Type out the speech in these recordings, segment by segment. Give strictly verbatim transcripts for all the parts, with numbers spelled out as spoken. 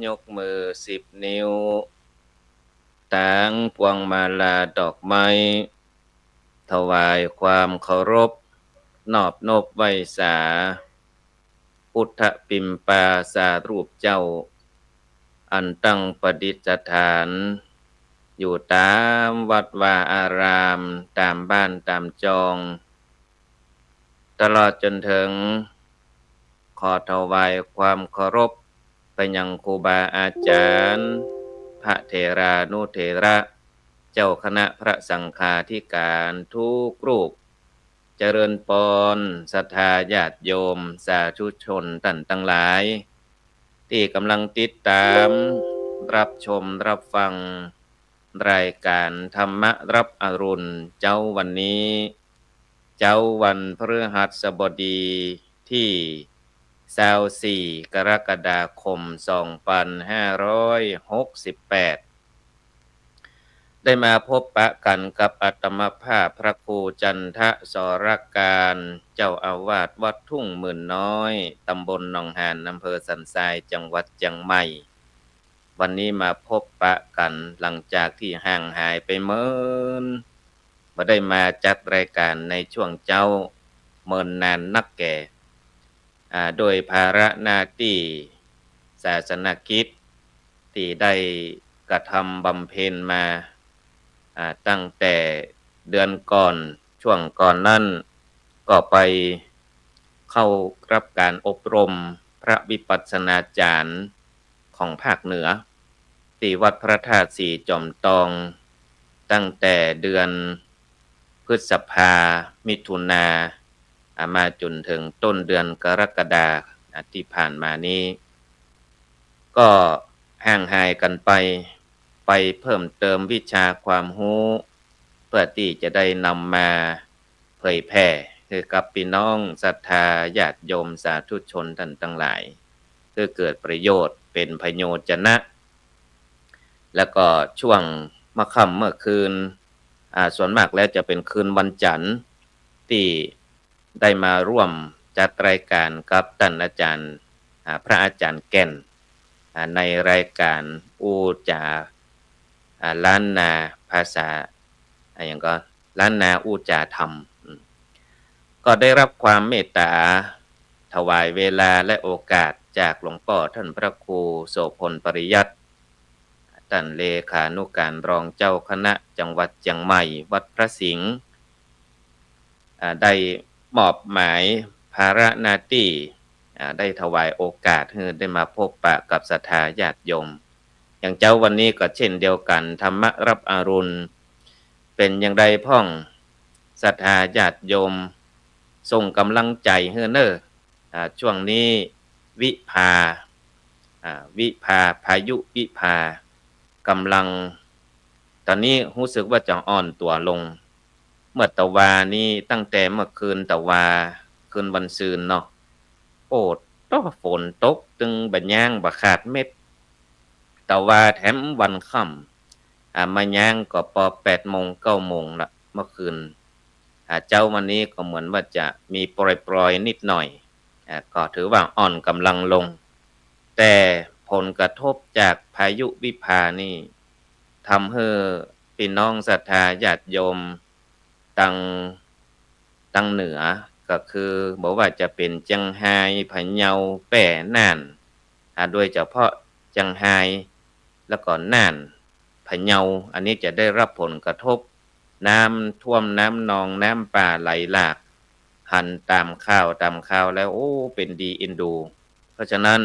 ยกมือสิบนิ้ว ตางพวงมาลาดอกไม้ ถวายความเคารพ นอบนบไหว้สา พุทธปิมปาสารูปเจ้า อันตั้งประดิษฐาน อยู่ต๋ามวัดวาอาราม ต๋ามบ้านต๋ามจอง ตลอดจ๋นเถิง ขอถวายความเคารพไปยังครูบาอาจ๋ารย์ พระเถรานุเถระ เจ้าคณะพระสังฆาธิการกู้รูป เจริญปอน ศรัทธาญาติโยมสาธุชนต้านตังหลาย ตี้ก่ำลังติดต๋าม ฮับชมฮับฟัง รายก๋านธรรมะฮับอรุณ เจ๊าวันนี้ เจ๊าวันพฤหัสบดีตี้ซาวสี่ กรกฎาคม สองปันห้าร้อยหกสิบแปด ได้มาพบปะกั๋นกับอาตมาภาพพระครูจันทะ สรการ เจ้าอาวาสวัดทุ่งหมื่นน้อย ต๋ำบลหนองหาน อำเภอสันทราย จังหวัดเจียงใหม่ วันนี้มาพบปะกั๋นหลังจากตี้ห่างหายไปเมิน บ่ได้มาจัดรายก๋านในช่วงเจ๊าเมินนานนักแก่ อ่า โดยภาระหน้าตี้ศาสนกิจตี้ได้กระทำบำเพ็ญมา อ่า ตั้งแต่เดือนก่อน ช่วงก่อนนั้นก็ไปเข้าฮับก๋านอบรมพระวิปัสสนาจ๋ารย์ ของภาคเหนือ ตี้วัดพระธาตุสีจ๋อมตอง ตั้งแต่เดือนพฤษภา มิถุนา อ่า มาจ๋นเถิงต้นเดือนกรกฎา อ่า ตี้ผ่านมานี้ ก็ห่างหายกั๋นไป ไปเพิ่มเติมวิชาความฮู้ เพื่อตี้จะได้นำมา เผยแผ่หื้อกับปี้น้องศรัทธาญาติโยมสาธุชนต้านตังหลาย หื้อเกิดประโยชน์เป๋นพโยจนะ แล้วก็ช่วงเมื่อค่ำเมื่อคืน อ่า ส่วนมากแล้วจะเป๋นคืนวันจันทร์ ตี้ได้มาร่วมจัดรายก๋านกับต้านอาจ๋ารย์ อ่า พระอาจ๋ารย์แก่น อ่า ในรายก๋านอู้จ๋า อ่า ล้านนาภาษา อ่า หยังก็ ล้านนาอู้จ๋าธรรม อืม ก็ได้ฮับความเมตต๋า ถวายเวลาและโอกาสจากหลวงป้อต้านพระครูโสภณ ปริยัติ ต้านเลขานุก๋านรองเจ้าคณะจังหวัดเจียงใหม่ วัดพระสิงห์ อ่า ได้มอบหมายภาระหน้าตี้ อ่า ได้ถวายโอกาสหื้อได้มาพบปะกับศรัทธาญาติโยม อย่างเจ๊าวันนี้ก็เช่นเดียวกั๋น ธรรมะฮับอรุณ เป๋นอย่างใดพ่อง ศรัทธาญาติโยม ส่งก๋ำลังใจ๋หื้อเน่อ อ่า ช่วงนี้วิภา อ่า วิภา พายุวิภา ก๋ำลัง ต๋อนนี้ฮู้สึกว่าจะอ่อนตั๋วลง เมื่อตะวานี้ ตั้งแต่เมื่อคืนตะวา คืนวันซืนเนาะ โอ้ โต้ ฝนตกตึงบ่าย้างบ่าขาดเม็ด ตะวาแถมวันค่ำ อ่า มาย้างก็ปอแปดโมงเก้าโมงละเมื่อคืน อ่า เจ๊าวันนี้ก็เหมือนว่าจะมีปรอยๆ นิดหน่อย อ่า ก็ถือว่าอ่อนก๋ำลังลง แต่ผลกระทบจากพายุวิภานี่ ทำหื้อปี้น้องศรัทธาญาติโยม ตัง ตังเหนือ ก็คือบ่ว่าจะเป๋นเจียงฮาย พะเยา แป้ น่าน อ่า โดยเฉพาะเจียงฮาย แล้วก็น่าน พะเยา อันนี้จะได้ฮับผลกระทบ น้ำท่วม น้ำนอง น้ำป่าไหลหลาก หันต๋ามข่าว ต๋ามข่าวแล้ว โอ้ เป๋นดีเอ็นดู เพราะฉะนั้น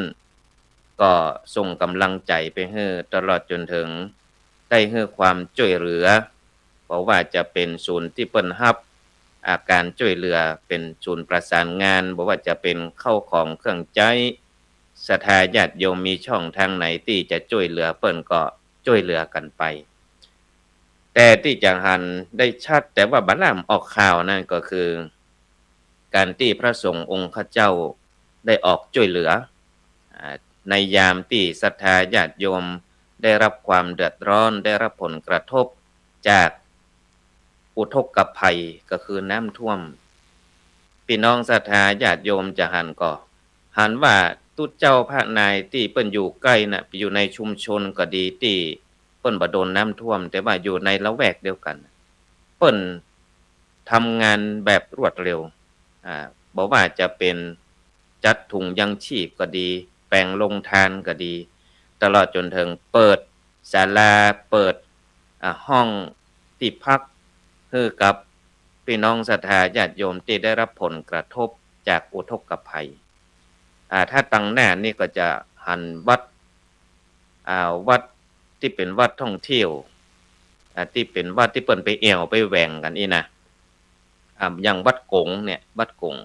ก็ส่งก๋ำลังใจ๋ไปหื้อ ตลอดจ๋นเถิง ได้หื้อความจ้วยเหลือ บ่ว่าจะเป๋นศูนย์ตี้เปิ้นฮับ อ่า ก๋านจ้วยเหลือ เป๋นศูนย์ประสานงาน บ่ว่าจะเป๋นข้าวของเครื่องใจ๊ ศรัทธาญาติโยมมีช่องตางไหนตี้จะจ้วยเหลือเปิ้นก็จ้วยเหลือกั๋นไป แต่ตี้จะหันได้ชัด แต่ว่าบ่ล่ามออกข่าวนั่นก็คือ ก๋านตี้พระสงฆ์องค์ข้าเจ้าได้ออกจ้วยเหลือ อ่า ในยามตี้ศรัทธาญาติโยมได้ฮับความเดือดร้อน ได้ฮับผลกระทบจากอุทกภัย ก็คือน้ำท่วม ปี้น้องศรัทธาญาติโยมจะหันก็ หันว่า ตุ๊เจ้าพระนายตี้เปิ้นอยู่ใก้น่ะ อยู่ในชุมชนก็ดี ตี้เปิ้นบ่โดนน้ำท่วม แต่ว่าอยู่ในละแวกเดียวกั๋น เปิ้นทำงานแบบรวดเร็ว อ่า บ่ว่าจะเป๋นจัดถุงยังชีพก็ดี แป๋งโฮงตานก็ดี ตลอดจ๋นเถิงเปิดศาลา เปิด อ่า ห้องตี้พัก หื้อกับปี้น้องศรัทธาญาติโยมตี้ได้รับผลกระทบจากอุทกภัย อ่า ถ้าตังหน้านี่ก็จะหันวัด อ่า วัดตี้เป๋นวัดท่องเที่ยว อ่า ตี้เป๋นวัดตี้เปิ้นไปแอ่วไปแหว่งกั๋นอี้นะ อ่า อย่างวัดก๋งเนี่ย วัดก๋ง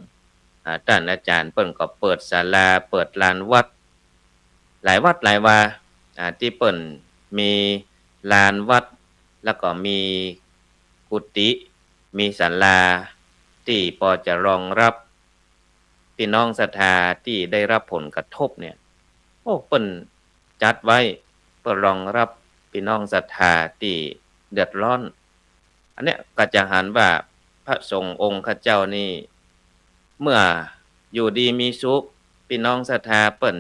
อ่า ต้านอาจ๋ารย์เปิ้นก็เปิดศาลา เปิดลานวัด หลายวัดหลายวา อ่า ตี้เปิ้นมีลานวัด แล้วก็มีกุฏิ มีศาลา ตี้ปอจะรองรับปี้น้องศรัทธาตี้ได้รับผลกระทบเนี่ย โอ้ เปิ้นจัดไว้เปื้อรองรับปี้น้องศรัทธาตี้เดือดร้อน อันเนี้ยก็จะหันว่าพระสงฆ์องค์ข้าเจ้านี่ เมื่ออยู่ดีมีสุข ปี้น้องศรัทธาเปิ้น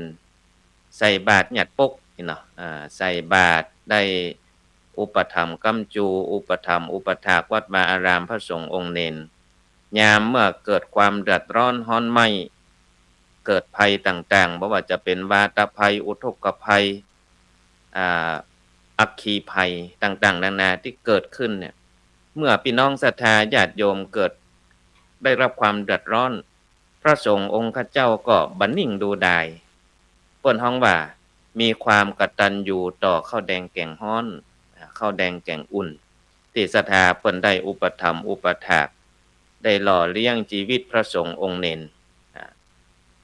ใส่บาตรหยัดปกนี่เนาะ อ่า ใส่บาตรได้อุปถัมภ์ค้ำจู อุปถัมภ์อุปถากวัดวาอาราม พระสงฆ์องค์เณร ยามเมื่อเกิดความเดือดร้อนฮ้อนไหม้ เกิดภัยต่างๆ บ่ว่าจะเป๋นวาตภัย อุทกภัย อ่า อัคคีภัยต่างๆ นานาตี้เกิดขึ้นเนี่ย เมื่อปี้น้องศรัทธาญาติโยมเกิดได้รับความเดือดร้อน พระสงฆ์องค์ข้าเจ้าก็บ่นิ่งดูดาย เปิ้นฮ้องว่ามีความกตัญญูต่อข้าวแดงแกงฮ้อน อ่า ข้าวแดงแกงอุ่น ตี้ศรัทธาเปิ้นได้อุปถัมภ์อุปถาก ได้หล่อเลี้ยงจีวิตพระสงฆ์องค์เณร อ่า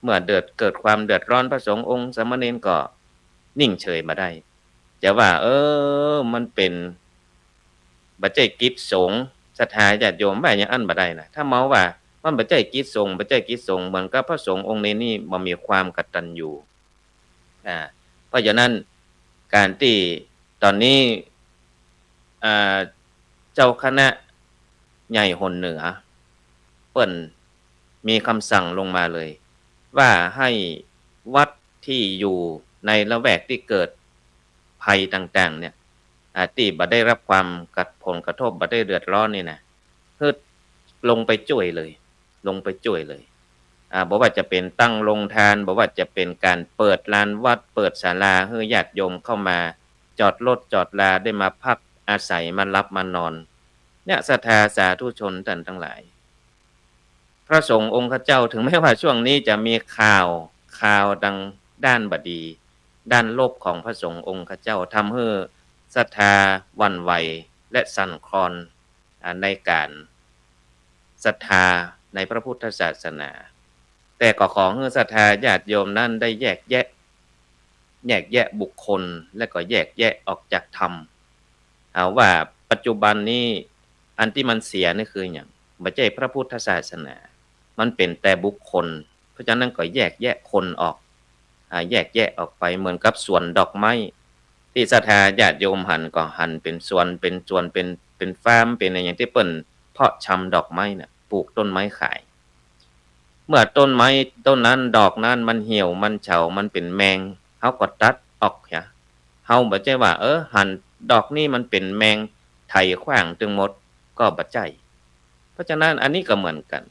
เมื่อเดือด เกิดความเดือดร้อน พระสงฆ์องค์สามเณรก็นิ่งเฉยบ่ได้ จะว่า เออ มันเป๋น บ่ใจ้กิจสงฆ์ ศรัทธาญาติโยมว่าอย่างอั้นบ่ได้นะ ถ้าเมาว่ามันบ่ใจ้กิจสงฆ์ บ่ใจ้กิจสงฆ์ เหมือนกับพระสงฆ์องค์เณรนี่บ่มีความกตัญญู อ่า เพราะฉะนั้นก๋านตี้ต๋อนนี้ อ่า เจ้าคณะใหญ่หนเหนือ เปิ้นมีกำสั่งลงมาเลย ว่าหื้อวัดตี้อยู่ในละแวกตี้เกิดภัยต่างๆ เนี่ย อ่า ตี้บ่ได้รับความกระ ผลกระทบ บ่ได้เดือดร้อนนี่นะ หื้อลงไปจ้วยเลย ลงไปจ้วยเลย อ่า บ่ว่าจะเป๋นตั้งโฮงตาน บ่ว่าจะเป๋นก๋านเปิดลานวัด เปิดศาลา หื้อญาติโยมเข้ามาจอดรถจอดลา ได้มาพักอาศัย มาหลับมานอน เนี่ย ศรัทธาสาธุชนต้านตังหลาย พระสงฆ์องค์ข้าเจ้า ถึงแม้ว่าช่วงนี้จะมีข่าว ข่าวตางด้านบ่ดี ด้านลบของพระสงฆ์องค์ข้าเจ้า ทำหื้อศรัทธาหวั่นไหวและสั่นคลอน อ่า ในก๋านศรัทธาในพระพุทธศาสนา แต่ก็ขอหื้อศรัทธาญาติโยมนั้นได้แยกแยะ แยกแยะบุคคล และก็แยกแยะออกจากธรรม หาว่าปัจจุบันนี้อันตี้มันเสียนี่คือหยัง บ่ใจ้พระพุทธศาสนา มันเป๋นแต่บุคคล เพราะฉะนั้นก็แยกแยะคนออก อ่า แยกแยะออกไป เหมือนกับสวนดอกไม้ ตี้ศรัทธาญาติโยมหันก็หันเป๋นสวน เป๋นสวน เป๋น เป๋นฟาร์ม เป๋นอะหยังตี้เปิ้นเพาะชำดอกไม้น่ะ ปลูกต้นไม้ขาย เมื่อต้นไม้ต้นนั้น ดอกนั้นมันเหี่ยว มันเฉา มันเป๋นแมง เฮาก็ตัดออกเหีย เฮาบ่ใจ้ว่า เออ หันดอกนี้มันเป๋นแมง ไถขว้างตึงหมด ก็บ่ใจ้ เพราะฉะนั้นอันนี้ก็เหมือนกั๋น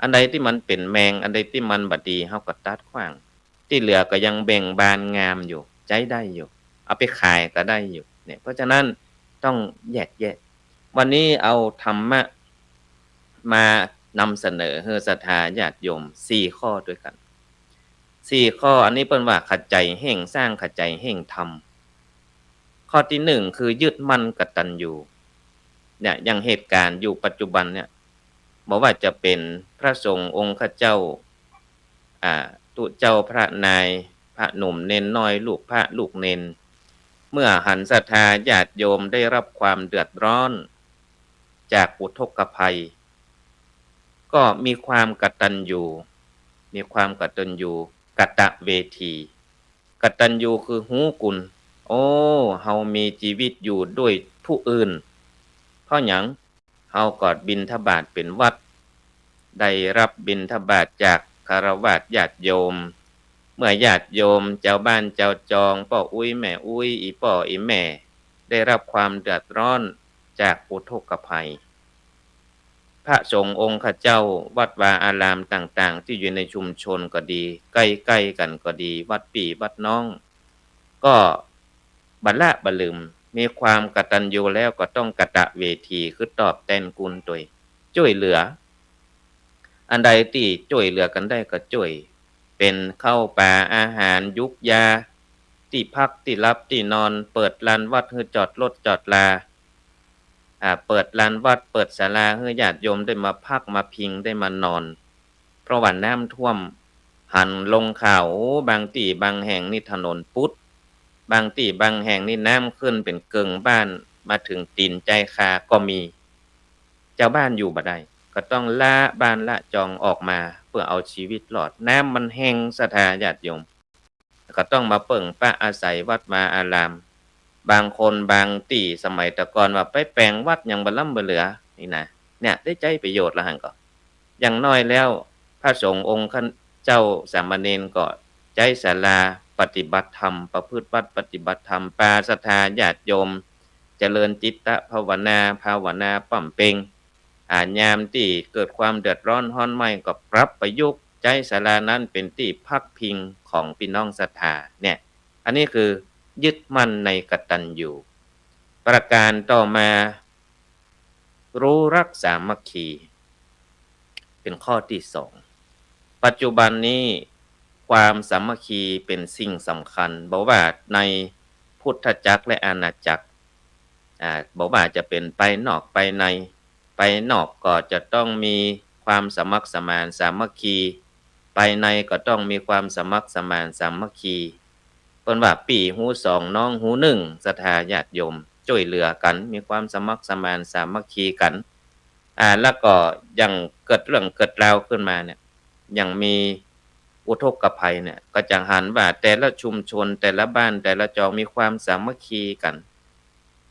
อันใดตี้มันเป๋นแมง อันใดตี้มันบ่ดี เฮาก็ตัดขว้าง ตี้เหลือก็ยังเบ่งบานงามอยู่ ใจ๊ได้อยู่ เอาไปขายก็ได้อยู่ เนี่ย เพราะฉะนั้นต้องแยกแยะ วันนี้เอาธรรมะมานำเสนอหื้อศรัทธาญาติโยมสี่ข้อด้วยกั๋น สี่ข้อ อันนี้เปิ้นว่าขจัยเฮ่ง สร้างขจัยเฮ่งธรรม ข้อตี้หนึ่งคือยึดมั่นกตัญญู เนี่ย อย่างเหตุก๋ารณ์อยู่ปัจจุบันเนี่ย บ่ว่าจะเป๋นพระสงฆ์องค์ข้าเจ้า อ่า ตุ๊เจ้าพระนาย พระหนุ่มเณรน้อย ลูกพระลูกเณร เมื่อหันศรัทธาญาติโยมได้รับความเดือดร้อนจากอุทกภัย ก็มีความกตัญญู มีความกตัญญู กตเวที กตัญญูคือฮู้คุณ โอ้ เฮามีจีวิตอยู่ด้วยผู้อื่น เพราะหยัง เฮาก็บิณฑบาตเป๋นวัตร ได้รับบิณฑบาตจากฆราวาสญาติโยม เมื่อญาติโยม จาวบ้านจาวจอง ป้ออุ๊ยแม่อุ๊ย อี่ป้ออี่แม่ ได้ฮับความเดือดร้อนจากอุทกภัย พระสงฆ์องค์ข้าเจ้า วัดวาอารามต่างๆ ตี้อยู่ในชุมชนก็ดี ใก้ๆ กั๋นก็ดี วัดปี้วัดน้อง ก็บ่ละบ่ลืม มีความกตัญญูแล้วก็ต้องกตเวที คือตอบแตนกุณตวย จ้วยเหลือ อันใดตี้จ้วยเหลือกั๋นได้ก็จ้วย เป๋นข้าวป๋าอาหาร ยุกยา ตี้พักตี้หลับตี้นอน เปิดลานวัดหื้อจอดรถจอดลา อ่า เปิดลานวัด เปิดศาลาหื้อญาติโยมได้มาพักมาพิง ได้มานอน เพราะว่าน้ำท่วม หันลงข่าว โอ้ บางตี้บางแห่งนี่ถนนปุด บางตี้บางแห่งนี่น้ำขึ้นเป๋นเกิ่งบ้าน มาเถิงตี๋นจายคาก็มี จาวบ้านอยู่บ่ได้ ก็ต้องละบ้านละจองออกมา เปื้อเอาชีวิตรอด น้ำมันแฮง ศรัทธาญาติโยม ก็ต้องมาเปิ่งปะอาศัยวัดวาอาราม บางคนบางตี้สมัยแต่ก่อนว่าไปแป๋งวัดยังบ่ล้ำบ่เหลือ นี่นะ เนี่ยได้ใจ๊ประโยชน์ละหั้นก่อ อย่างน้อยแล้ว พระสงฆ์องค์ข้าเจ้าสามเณรก็ใจ๊ศาลาปฏิบัติธรรม ประพฤติวัตรปฏิบัติธรรม ปาศรัทธาญาติโยม เจริญจิตตภาวนา ภาวนาป้ำเป็ง อ่า ยามตี้เกิดความเดือดร้อนฮ้อนไหม้ก็ปรับประยุกต์ใจ๊ศาลานั้นเป๋นตี้พักพิงของปี้น้องศรัทธา เนี่ย อันนี้คือยึดมั่นในกตัญญู ประการต่อมา รู้รักสามัคคี เป๋นข้อตี้สอง ปัจจุบันนี้ความสามัคคีเป๋นสิ่งสำคัญ บ่ว่าในพุทธจักรและอาณาจักร อ่า บ่ว่าจะเป๋นภายนอกภายใน ภายนอกก็จะต้องมีความสมัครสมานสามัคคี ภายในก็ต้องมีความสมัครสมานสามัคคี เปิ้นว่าปี้หูสองน้องหูนึ่ง ศรัทธาญาติโยม จ้วยเหลือกั๋น มีความสมัครสมานสามัคคีกั๋น อ่า แล้วก็อย่างเกิดเรื่องเกิดราวขึ้นมาเนี่ย อย่างมีอุทกภัยเนี่ย ก็จะหันว่าแต่ละชุมชน แต่ละบ้าน แต่ละจองมีความสามัคคีกั๋น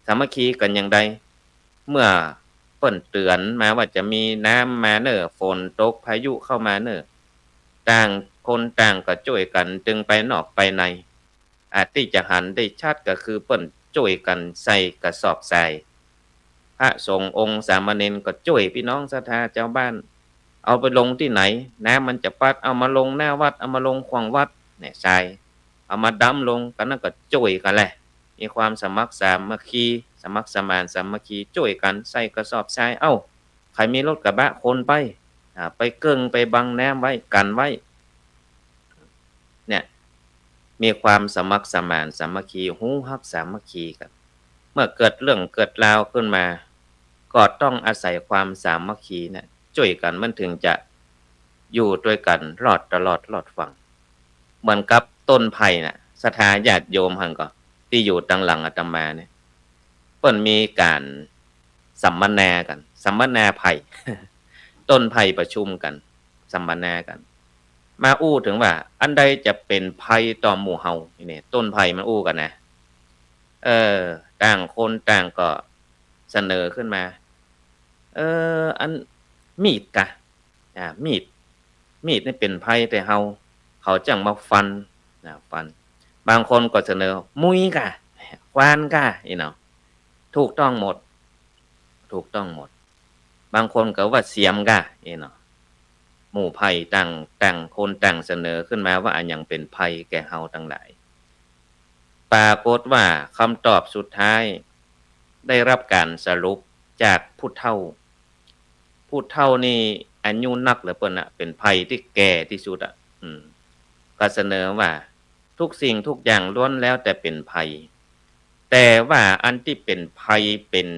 สามัคคีกั๋นอย่างใด เมื่อเปิ้นเตื๋อนมาว่าจะมีน้ำมาเน่อ ฝนตก พายุเข้ามาเน่อ ต่างคนต่างก็จ้วยกั๋น ตึงภายนอกภายใน อ่า ตี้จะหันได้ชัดก็คือเปิ้นจ้วยกั๋นใส่กระสอบทราย พระสงฆ์องค์สามเณรก็จ้วยปี้น้องศรัทธาจาวบ้าน เอาไปลงตี้ไหน น้ำมันจะปั๊ด เอามาลงหน้าวัด เอามาลงขว้างวัด เนี่ย ทราย เอามาดำลง กั๋นนั้นก็จ้วยกั๋นแหละ มีความสมัครสามัคคี สมัครสมานสามัคคี จ้วยกั๋นใส่กระสอบทราย เอ้า ใผมีรถกระบะขนไป อ่า ไปเกิ่งไปบังน้ำไว้ กั๋นไว้ เนี่ย มีความสมัครสมานสามัคคี ฮู้ฮักสามัคคีกั๋น เมื่อเกิดเรื่องเกิดราวขึ้นมา ก็ต้องอาศัยความสามัคคีเนี่ย จ้วยกั๋นมันถึงจะอยู่ตวยกั๋นรอดตลอดรอดฟัง เหมือนกับต้นไผ่น่ะ ศรัทธาญาติโยมหั้นก่อ ตี้อยู่ตังหลังอาตมาเนี่ย เปิ้นมีก๋านสัมมนากั๋น สัมมนาไผ่ ต้นไผ่ประชุมกั๋น สัมมนากั๋น มาอู้เถิงว่า อันใดจะเป๋นภัยต่อหมู่เฮา นี่ ต้นไผ่มันอู้กั๋นนะ เออ ต่างคนต่างก็เสนอขึ้นมา เออ อัน มีดก่ะ อ่า มีด มีดนี่เป๋นภัยแก่เฮา เขาจั้งมาฟัน นะ ฟัน บางคนก็เสนอ มุยก่ะ ขวานก่ะ อี้เนาะ ถูกต้องหมด ถูกต้องหมด บางคนก็ว่าเสียมก่ะ อี้เนาะ หมู่ไผ่ต่าง ต่างคนต่างเสนอขึ้นมาว่าอะหยังเป๋นภัยแก่เฮาตังหลาย ปรากฏว่าคำตอบสุดท้ายได้รับก๋านสรุปจากผู้เฒ่า ผู้เฒ่านี่อายุนักเหลือเปิ้นน่ะ เป๋นภัยตี้แก่ตี้สุดอะ อืม ก็เสนอว่า ทุกสิ่งทุกอย่างล้วนแล้วแต่เป๋นภัย แต่ว่าอันตี้เป๋นภัย เป๋น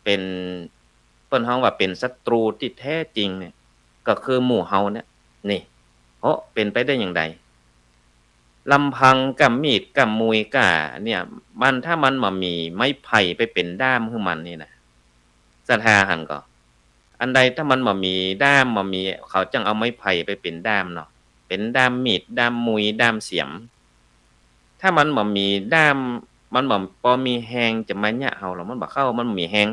เป๋น เปิ้นฮ้องว่าเป๋นศัตรูตี้แท้จริงเนี่ย ก็คือหมู่เฮาเนี่ย นี่ โอ้ เป๋นไปได้อย่างใด ลำพังก้ามีดก้ามุยก้าเนี่ย มัน ถ้ามันบ่มีไม้ไผ่ไปเป๋นด้ามหื้อมันนี่นะ ศรัทธาหั้นก่อ อันใดถ้ามันบ่มีด้าม บ่มี เขาจั้งเอาไม้ไผ่ไปเป๋นด้ามเนาะ เป๋นด้ามมีด ด้ามมุย ด้ามเสียม ถ้ามันบ่มีด้าม มันบ่ปอมีแฮงจะมาเยียะเฮาหรอก มันบ่เข้า มันบ่มีแฮง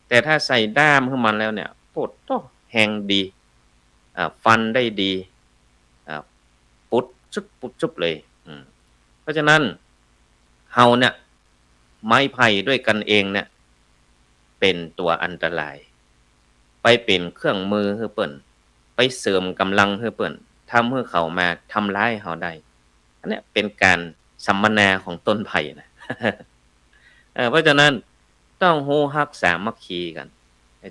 แต่ถ้าใส่ด้ามหื้อมันแล้วเนี่ย โป๊ดโต้ แฮงดี อ่า ฟันได้ดี อ่า ปุด ชุบปุ๊บชุบเลย อืม เพราะฉะนั้น เฮาเนี่ย ไม้ไผ่ด้วยกันเองเนี่ย เป๋นตั๋วอันตราย ไปเป๋นเครื่องมือหื้อเปิ้น ไปเสริมก๋ำลังหื้อเปิ้น ทำหื้อเขามาทำร้ายเฮาได้ อันเนี้ยเป๋นก๋านสัมมนาของต้นไผ่นะ เออ เพราะฉะนั้นต้องฮู้ฮักสามัคคีกั๋น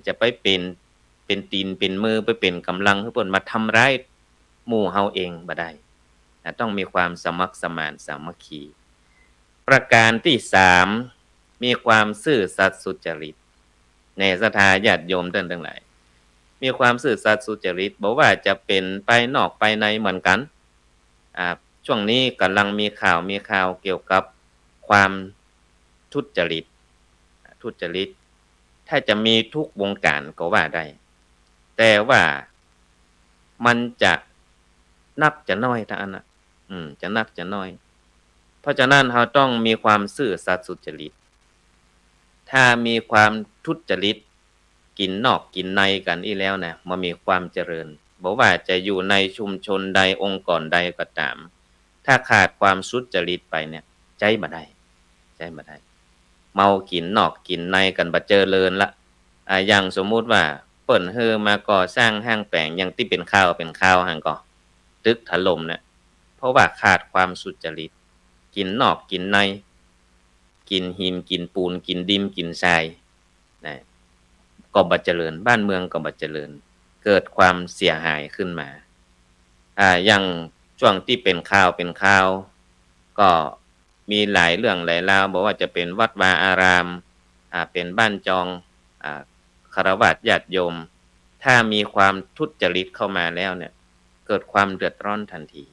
จะไปเป๋น เป๋นตี๋นเป๋นมือ ไปเป๋นก๋ำลังหื้อเปิ้นมาทำร้ายหมู่เฮาเองบ่ได้นะ ต้องมีความสมัครสมานสามัคคี ประก๋านตี้สาม มีความซื่อสัตย์สุจริต แน่ศรัทธาญาติโยมต้านตังหลาย มีความซื่อสัตย์สุจริต บ่ว่าจะเป๋นภายนอกภายในเหมือนกั๋น อ่า ช่วงนี้ก่ำลังมีข่าว มีข่าวเกี่ยวกับความทุจริต ทุจริต ถ้าจะมีทุกวงก๋านก็ว่าได้ แต่ว่ามันจะนักจะน้อยเต้าอั้นนะ อืม จะนักจะน้อย เพราะฉะนั้นเฮาต้องมีความซื่อสัตย์สุจริต ถ้ามีความทุจริต กิ๋นนอกกิ๋นในกั๋นอี้แล้วนะ บ่มีความเจริญ บ่ว่าจะอยู่ในชุมชนใดองค์กรใดก็ต๋าม ถ้าขาดความสุจริตไปเนี่ย ใจ๊บ่ได้ ใจ๊บ่ได้ เมากิ๋นนอกกิ๋นในกั๋นบ่เจริญละ อ่า อย่างสมมุติว่าเปิ้นหื้อมาก่อสร้างห้างแป๋ง อย่างตี้เป๋นข่าวเป๋นข่าวหั้นก่อ ตึกถล่มเนี่ย เพราะว่าขาดความสุจริต กิ๋นนอกกิ๋นใน กิ๋นหินกิ๋นปูน กิ๋นดินกิ๋นทราย นะ ก็บ่เจริญ บ้านเมืองก็บ่เจริญ เกิดความเสียหายขึ้นมา อ่า อย่างช่วงตี้เป๋นข่าวเป๋นข่าว ก็มีหลายเรื่องหลายราว บ่ว่าจะเป๋นวัดวาอาราม อ่า เป๋นบ้านจอง อ่า ฆราวาสญาติโยม ถ้ามีความทุจริตเข้ามาแล้วเนี่ย เกิดความเดือดร้อนทันที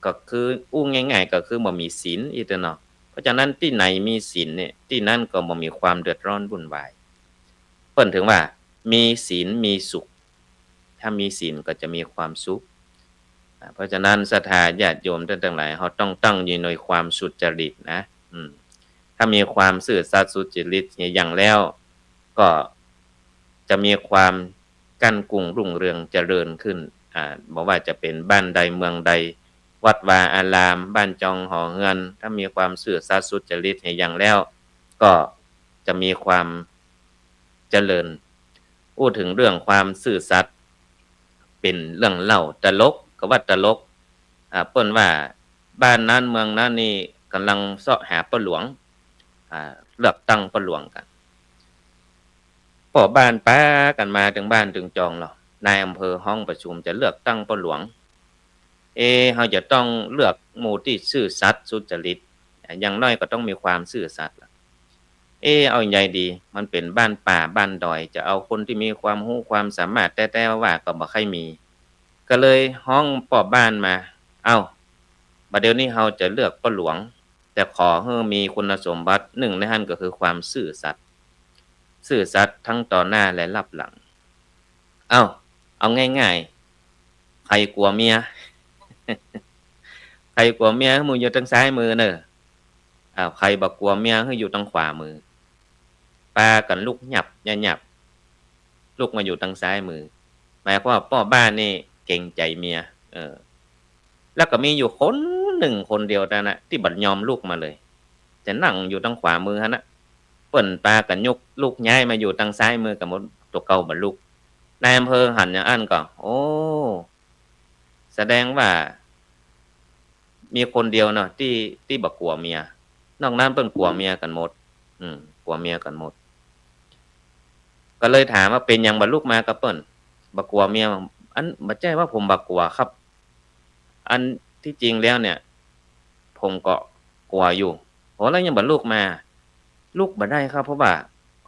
ก็คืออู้ง่ายๆ ก็คือบ่มีศีลอี้เต๊าะเนาะ เพราะฉะนั้นตี้ไหนมีศีลเนี่ย ตี้นั้นก็บ่มีความเดือดร้อนวุ่นวาย เปิ้นถึงว่ามีศีลมีสุข ถ้ามีศีลก็จะมีความสุข อ่า เพราะฉะนั้นศรัทธาญาติโยมต้านตังหลาย เฮาต้องตั้งอยู่ในความสุจริตนะ อืม ถ้ามีความซื่อสัตย์สุจริตอย่างแล้ว ก็จะมีความ กั้นกุ้งรุ่งเรืองเจริญขึ้น อ่า บ่ว่าจะเป๋นบ้านใดเมืองใด วัดวาอาราม บ้านจองหอเฮือน ถ้ามีความซื่อสัตย์สุจริตอย่างแล้ว ก็จะมีความเจริญ อู้ถึงเรื่องความซื่อสัตย์ เป๋นเรื่องเล่าตลก ก็ว่าตลก อ่า เปิ้นว่าบ้านนั้นเมืองนั้นนี่ก่ำลังเซาะหาป้อหลวง อ่า เลือกตั้งป้อหลวงกั๋น ป้อบ้านปากั๋นมาเถิงบ้านเถิงจองลอ นายอำเภอฮ้องประชุมจะเลือกตั้งป้อหลวง เอ เฮาจะต้องเลือกหมู่ตี้ซื่อสัตย์สุจริต อย่างน้อยก็ต้องมีความซื่อสัตย์ละ เอ เอาใยดี มันเป๋นบ้านป่าบ้านดอย จะเอาคนตี้มีความฮู้ความสามารถแต๊ๆ ว่าๆ ก็บ่ใค่มี ก็เลยฮ้องป้อบ้านมา เอ้า บ่าเดี่ยวนี้เฮาจะเลือกป้อหลวง แต่ขอหื้อมีคุณสมบัติ นึ่งในหั้นก็คือความซื่อสัตย์ ซื่อสัตย์ทั้งต่อหน้าและลับหลัง เอ้า เอาง่ายๆ ใผกั๋วเมีย ใผกั๋วเมียหื้ออยู่ตังซ้ายมือเน่อ อ้าว ใผบ่กั๋วเมียหื้ออยู่ตังขวามือ ปากั๋นลุกหยับหยับ ลุกมาอยู่ตังซ้ายมือ หมายความว่าป้อบ้านนี่เกรงใจ๋เมีย เออ แล้วก็มีอยู่คนนึ่งคนเดียวเต้านั้นนะ ตี้บ่ยอมลุกมาเลย จะนั่งอยู่ตังขวามือหั้นนะ เปิ้นปากั๋นยกลุกย้ายมาอยู่ตังซ้ายมือกั๋นหมด ตั๋วเก่าบ่ลุก นายอำเภอหันอย่างอั้นก็ โอ้ แสดงว่า มีคนเดียวเนาะตี้ ตี้บ่กั๋วเมีย นอกนั้นเปิ้นกั๋วเมียกั๋นหมด อืม กั๋วเมียกั๋นหมด ก็เลยถามว่าเป๋นหยังบ่ลุกมากับเปิ้น บ่กั๋วเมีย อัน บ่ใจ้ว่าผมบ่กั๋วครับ อันตี้จริงแล้วเนี่ย ผมก็กั๋วอยู่ โห แล้วยังบ่ลุกมา ลุกบ่ได้ครับ เพราะว่า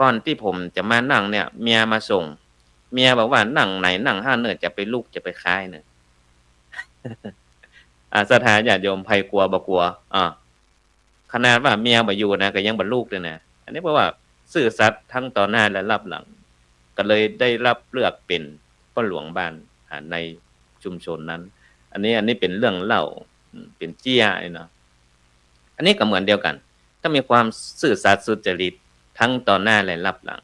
ก่อนตี้ผมจะมานั่งเนี่ย เมียมาส่ง เมียบอกว่านั่งไหนนั่งหั้นเน่อ จะไปลุกจะไปคายเน่อ อ่า ศรัทธาญาติโยม ใผกั๋วบ่กั๋ว อ่า ขนาดว่าเมียบ่อยู่นะ ก็ยังบ่ลุกเลยนะ อันนี้เพราะว่าซื่อสัตย์ทั้งต่อหน้าและลับหลัง ก็เลยได้รับเลือกเป๋นป้อหลวงบ้าน อ่า ในชุมชนนั้น อันนี้ อันนี้เป๋นเรื่องเล่า อืม เป๋นเจี้ยเนาะ อันนี้ก็เหมือนเดียวกั๋น ถ้ามีความซื่อสัตย์สุจริตทั้งต่อหน้าและลับหลัง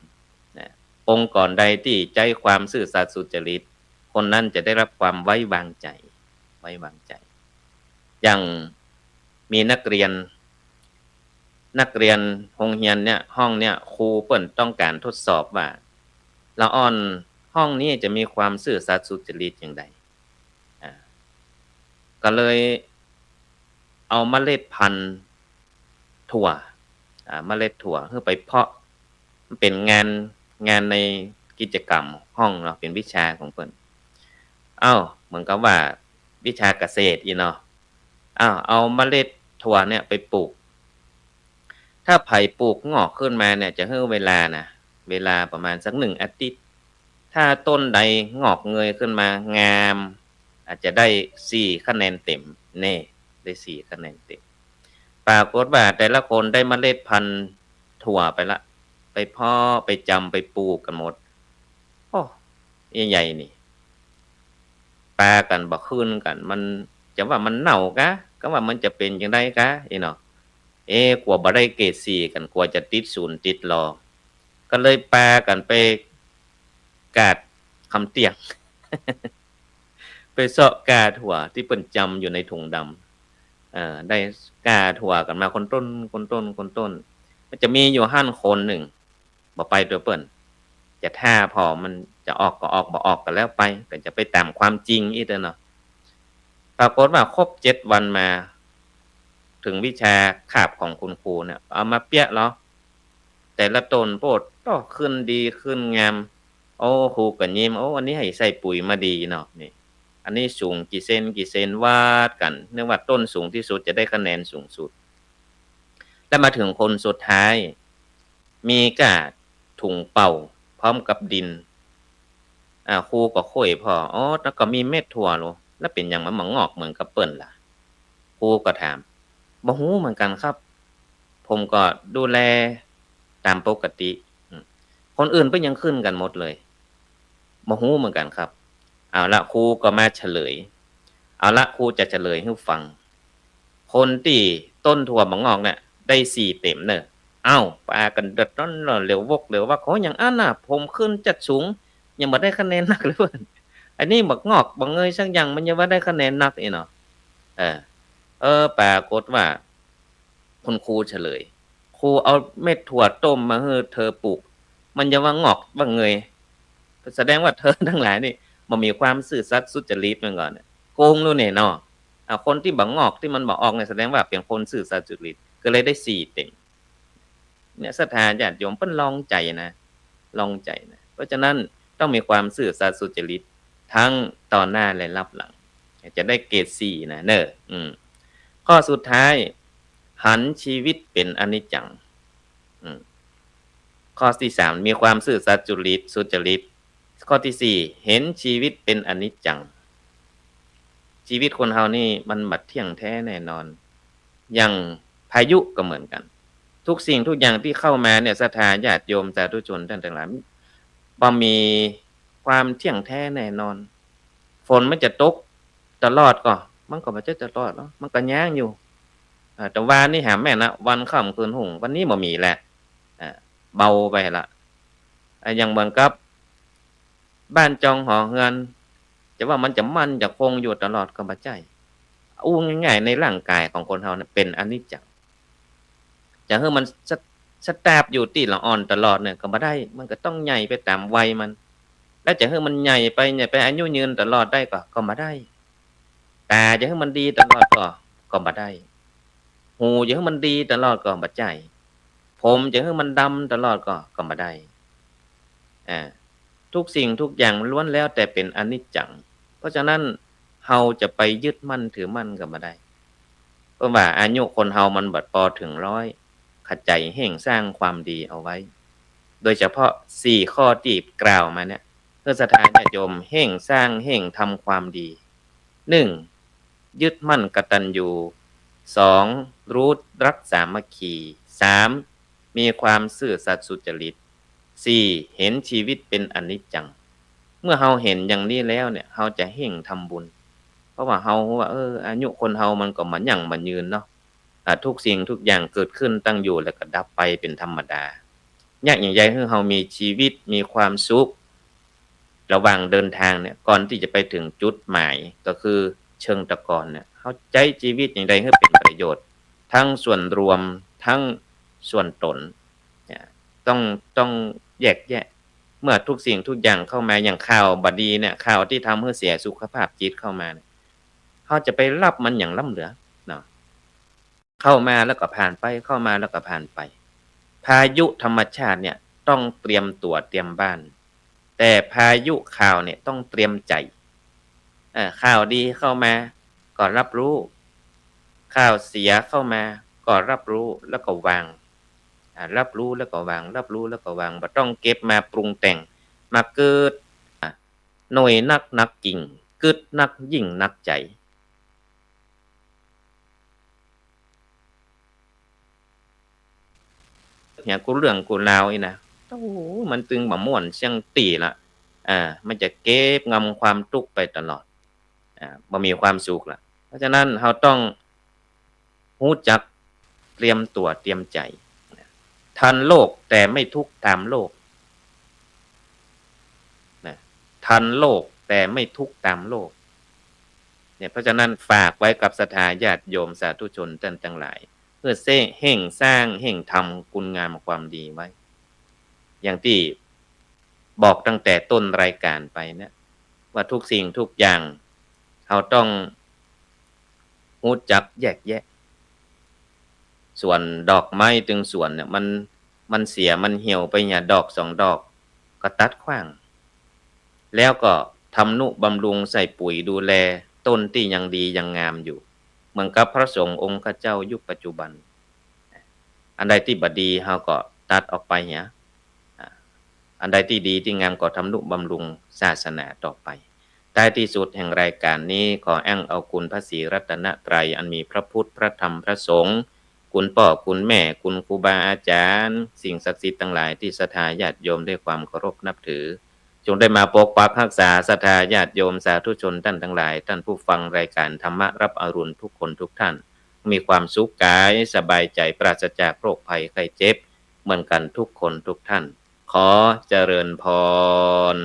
นะ องค์กรใดตี้ใจ๊ความซื่อสัตย์สุจริต คนนั้นจะได้รับความไว้วางใจ๋ ไว้วางใจ๋ อย่างมีนักเรียน นักเรียนโฮงเฮียนเนี่ย ห้องเนี่ย ครูเปิ้นต้องก๋านทดสอบว่า ละอ่อนห้องนี้จะมีความซื่อสัตย์สุจริตอย่างใด อ่า ก็เลยเอาเมล็ดพันธุ์ถั่ว อ่า เมล็ดถั่วหื้อไปเพาะ มันเป๋นงาน งานในกิจกรรมห้องเนาะ เป๋นวิชาของเปิ้น เอ้า เหมือนกับว่าวิชาเกษตรอี้เนาะ อ้าว เอาเมล็ดถั่วเนี่ยไปปลูก ถ้าใผปลูกงอกขึ้นมาเนี่ย จะหื้อเวลานะ เวลาประมาณสักหนึ่งอาทิตย์ ถ้าต้นใดงอกเงยขึ้นมางาม อาจจะได้สี่คะแนนเต็ม แน่ ได้สี่คะแนนเต็ม ปรากฏว่าแต่ละคนได้เมล็ดพันธุ์ถั่วไปละ ไปเพาะ ไปจำ ไปปลูกกั๋นหมด โอ้ ใหญ่ๆ นี่ ปากั๋นบ่ขึ้นกั๋น มันจะว่ามันเน่ากา ก็ว่ามันจะเป๋นจั่งใดกา อี้เนาะ เอ๊ะ กั๋วบ่ได้เกรดสี่กั๋น กั๋วจะติดศูนย์ติดลอ ก็เลยปากั๋นไปกาดกำเตี้ยง ไปเซาะกาถั่วตี้เปิ้นจำอยู่ในถุงดำ เอ่อ ได้กาถั่วกั๋นมาคนต้น คนต้น คนต้น มันจะมีอยู่หั้นคนนึ่ง บ่ไปตวยเปิ้น จะถ้าผ่อมันจะออกก็ออก บ่ออกก็แล้วไป ก็จะไปต๋ามความจริงอี้เต๊อะเนาะ ปรากฏว่าครบเจ็ดวันมา เถิงวิชาคาบของคุณครูเนี่ย เอามาเปียะลอ แต่ละต้นโพดก็ขึ้นดีขึ้นงาม โอ้ ครูก็ยิ้ม โอ้ อันนี้ใส่ปุ๋ยมาดีเนาะ นี่ อันนี้สูงกี่เซนกี่เซน วัดกั๋น นึกว่าต้นสูงตี้สุดจะได้คะแนนสูงสุด แล้วมาเถิงคนสุดท้าย มีก้าถุงเปล่าพร้อมกับดิน อ่า ครูก็ค้นผ่อ อ๋อ แล้วก็มีเม็ดถั่วโล แล้วเป๋นหยังมันบ่งอกเหมือนกับเปิ้นล่ะ ครูก็ถาม บ่ฮู้เหมือนกั๋นครับ ผมก็ดูแลต๋ามปกติ อืม คนอื่นเปิ้นยังขึ้นกั๋นหมดเลย บ่ฮู้เหมือนกั๋นครับ เอาละ ครูก็มาเฉลย เอาละ ครูจะเฉลยหื้อฟัง คนตี้ต้นถั่วบ่งอกเนี่ย ได้สี่เต็มเน่อ เอ้า ปากั๋นเดือดร้อน เหลียววกเหลียววัก โห หยังอั้นน่ะ ผมขึ้นจัดสูง ยังบ่ได้คะแนนนักเลย อันนี้บ่งอกบ่เงยสักอย่าง มันยังบ่ได้คะแนนนักอี้เนาะ เออ เออ ปรากฏว่า คุณครูเฉลย ครูเอาเม็ดถั่วต้มมาหื้อเธอปลูก มันยังว่างอกว่าเงย แสดงว่าเธอตังหลายนี่ บ่มีความซื่อสัตย์สุจริตเหมือนกั๋น โกงลูกเนี่ยเนาะ อ่า คนตี้บ่งอกตี้มันบ่ออกเนี่ย แสดงว่าเป๋นคนซื่อสัตย์สุจริต ก็เลยได้สี่เต็ม เนี่ย ศรัทธาญาติโยมเปิ้นลองใจ๋นะ ลองใจ๋นะ เพราะฉะนั้นต้องมีความซื่อสัตย์สุจริต ทั้งต่อหน้าและลับหลัง จะได้เกรดสี่นะ เน่อ อืม ข้อสุดท้าย หันชีวิตเป๋นอนิจจัง อืม ข้อตี้สาม มีความซื่อสัตย์สุจริต สุจริต ข้อตี้สี่ หันชีวิตเป๋นอนิจจัง ชีวิตคนเฮานี่มันบ่เที่ยงแท้แน่นอน อย่างพายุก็เหมือนกั๋น ทุกสิ่งทุกอย่างตี้เข้ามาเนี่ย ศรัทธาญาติโยมสาธุชนต้านตังหลาย บ่มีความเที่ยงแท้แน่นอน ฝนมันจะตกตลอดก่อ มันก็บ่ใจ้ตลอดเนาะ มันก็ย้างอยู่ อ่า แต่วานนี้หาแม่นนะ วันค่ำคืนฮุ่ง วันนี้บ่มีแล้ว อ่า เบาไปละ อ่า อย่างเหมือนกับ บ้านจองหอเฮือน จะว่ามันจะมั่นจะคงอยู่ตลอดก็บ่ใจ้ อู้ง่ายๆ ในร่างกายของคนเฮาเนี่ยเป๋นอนิจจัง จะหื้อมันสะ สต๊าบอยู่ตี้ละอ่อนตลอดเนี่ยก็บ่ได้ มันก็ต้องใหญ่ไปต๋ามวัยมัน แล้วจะหื้อมันใหญ่ไป ใหญ่ไปอายุยืนตลอดได้ก็ ก็บ่ได้ ต๋าจะหื้อมันดีตลอดก็ ก็บ่ได้ หูจะหื้อมันดีตลอดก็บ่ใจ้ ผมจะหื้อมันดำตลอดก็ ก็บ่ได้ อ่า ทุกสิ่งทุกอย่างล้วนแล้วแต่เป๋นอนิจจัง เพราะฉะนั้นเฮาจะไปยึดมั่นถือมั่นก็บ่ได้ เพราะว่าอายุคนเฮามันบ่ปอเถิงร้อย ขะใจ๋เฮ่งสร้างความดีเอาไว้ โดยเฉพาะสี่ข้อตี้กล่าวมาเนี่ย เพื่อศรัทธาญาติโยมเฮ่งสร้างเฮ่งทำความดี หนึ่ง ยึดมั่นกตัญญู สอง รู้รักสามัคคี สาม มีความซื่อสัตย์สุจริต สี่ หันชีวิตเป๋นอนิจจัง เมื่อเฮาหันอย่างนี้แล้วเนี่ย เฮาจะเฮ่งทำบุญ เพราะว่าเฮาฮู้ว่า เออ อายุคนเฮามันก็บ่ยั่งบ่ยืนเนาะ อ่า ทุกสิ่งทุกอย่างเกิดขึ้นตั้งอยู่แล้วก็ดับไปเป๋นธรรมดา ยากอย่างใดหื้อเฮามีชีวิตมีความสุข ระหว่างเดินทางเนี่ย ก่อนตี้จะไปเถิงจุดหมายก็คือเชิงตะกอนเนี่ย เฮาใจ๊จีวิตอย่างใดหื้อเป๋นประโยชน์ ตึงส่วนรวม ตึงส่วนต๋น เนี่ย ต้อง ต้องแยกแยะ เมื่อทุกสิ่งทุกอย่างเข้ามา อย่างข่าวบ่ดีเนี่ย ข่าวตี้ทำหื้อเสียสุขภาพจิตเข้ามาเนี่ย เฮาจะไปฮับมันอย่างล้ำเหลือเนาะ เข้ามาแล้วก็ผ่านไป เข้ามาแล้วก็ผ่านไป พายุธรรมชาติเนี่ยต้องเตรียมตั๋วเตรียมบ้าน แต่พายุข่าวเนี่ยต้องเตรียมใจ๋ เอ่อ ข่าวดีเข้ามาก็ฮับฮู้ ข่าวเสียเข้ามาก็ฮับฮู้แล้วก็วาง อ่า ฮับฮู้แล้วก็วาง ฮับฮู้แล้วก็วาง บ่ต้องเก็บมาปรุงแต่ง มากึ๊ด อ่า หน่วยนักหนักกิ่ง กึ๊ดนักยิ่งหนักใจ๋ เนี่ย กู้เรื่องกู้ราวอี้นะ โอ้โห มันตึงบ่ม่วนเสี้ยงตี้ละ อ่า มันจะเก็บงำความตุ๊กข์ไปตลอด อ่า บ่มีความสุขละ เพราะฉะนั้นเฮาต้องฮู้จักเตรียมตั๋วเตรียมใจ๋ ทันโลกแต่ไม่ทุกข์ตามโลก นะ ทันโลกแต่ไม่ทุกข์ตามโลก เนี่ย เพราะฉะนั้นฝากไว้กับศรัทธาญาติโยมสาธุชนต้านตังหลาย เพื่อเซ่ง เฮ่งสร้าง เฮ่งทำคุณงามความดีไว้ อย่างตี้บอกตั้งแต่ต้นรายการไปเนี่ย ว่าทุกสิ่งทุกอย่างเฮาต้องฮู้จักแยกแยะ ส่วนดอกไม้ตึงสวนเนี่ย มัน มันเสีย มันเหี่ยวไปเหียดอกสองดอก ก็ตัดขว้าง แล้วก็ทำนุบำรุงใส่ปุ๋ยดูแลต้นตี้ยังดียังงามอยู่ เหมือนกับพระสงฆ์องค์ข้าเจ้ายุคปัจจุบัน อันใดตี้บ่ดีเฮาก็ตัดออกไปเหีย อ่า อันใดตี้ดีตี้งามก็ทำนุบำรุงศาสนาต่อไป ท้ายที่สุดแห่งรายการนี้ ขออ้างเอาคุณพระศรีรัตนตรัยอันมีพระพุทธ พระธรรม พระสงฆ์ คุณป้อ คุณแม่ คุณครูบาอาจารย์ สิ่งศักดิ์สิทธิ์ตังหลายตี้ศรัทธาญาติโยมด้วยความเคารพนับถือ จงได้มาปกปักฮักษาศรัทธาญาติโยมสาธุชนต้านตังหลาย ต้านผู้ฟังรายการธรรมะฮับอรุณทุกคนทุกท่าน มีความสุขกายสบายใจ๋ ปราศจากโรคภัยไข้เจ็บ เหมือนกั๋นทุกคนทุกท่าน ขอเจริญพร